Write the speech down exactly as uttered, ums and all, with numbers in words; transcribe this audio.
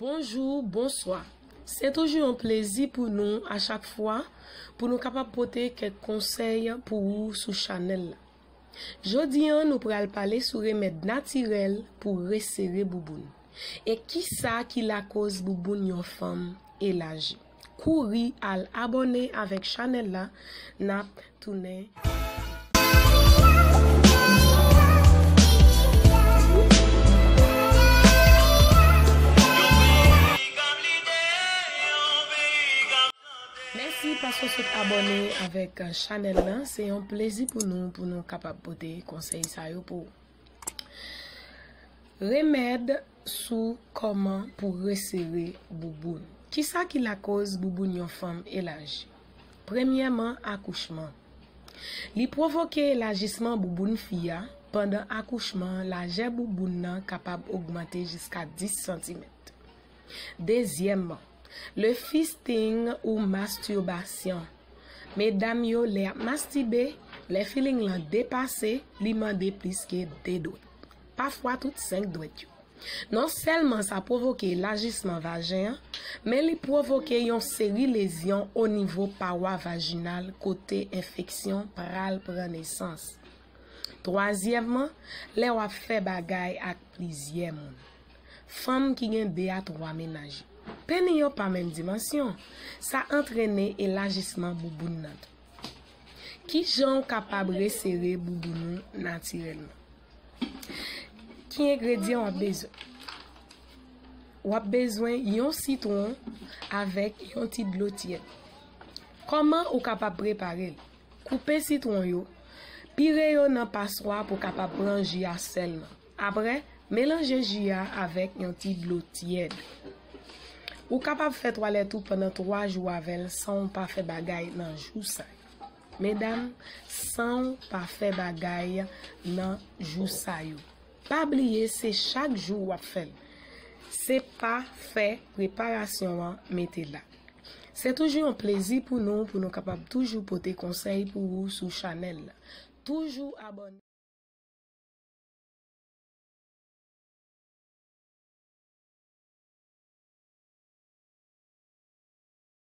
Bonjou, bonswa. Se toujou yon plezi pou nou a chak fwa pou nou kapab pote kèk konsèy pou ou sou chanèl la. Jodi a, nou pral pale sou remèd natirèl pou resere bouboun. E kisa ki lakoz bouboun yon fanm elaji? Kouri al abòne avèk chanèl la, n ap tounen. Mèsi paske w sot abòne avèk chanèl la. Se yon plezi pou nou, pou nou kapab pote konsèy sa yo pou ou. Remèd sou kòman pou resere bouboun. Kisa ki lakoz bouboun yon fanm elaji? Premyèman, akouchman. Li pwovoke elajisman bouboun fi a. Pandan akouchman, lajè bouboun nan kapab ogmante jiska dis santimèt. Dezyèmman, le fisting ou mastibasyon. Medam yo, lè y ap mastibe, lè feeling lan depase, li mande plis ke de dwèt. Pafwa tout senk dwèt yo. Non sèlman sa pwovoke elajisman vajen an, men li pwovoke yon seri lezyon o nivo pawa vajinal kote enfeksyon pral pran nesans. Twazyèmman, lè w ap fè bagay ak plizyè moun. Fanm ki gen de a twa mennaj. Peni yo pa menm dimansyon. Sa antrene elajisman bouboun nan tou. Kijan w kapab resere bouboun ou natirèlman? Ki engredyan w ap bezwen? W ap bezwen yon sitwon avèk yon ti dlo tyèd. Kòman ou kapab prepare l? Koupe sitwon yo, pire yo nan paswa pou kapab pran ji a sèlman. Apre, melanje ji a avèk yon ti dlo tyèd. Ou kapab fè twalèt ou pandan twa jou avè l san w pa fè bagay nan jou sa yo. Medam, san w pa fè bagay nan jou sa yo. Pa bliye se chak jou w ap fè l. Se pa fè preparasyon an mete la. Se toujou yon plezi pou nou, pou nou kapab toujou pote konsèy pou ou sou chanèl la. Toujou abòne.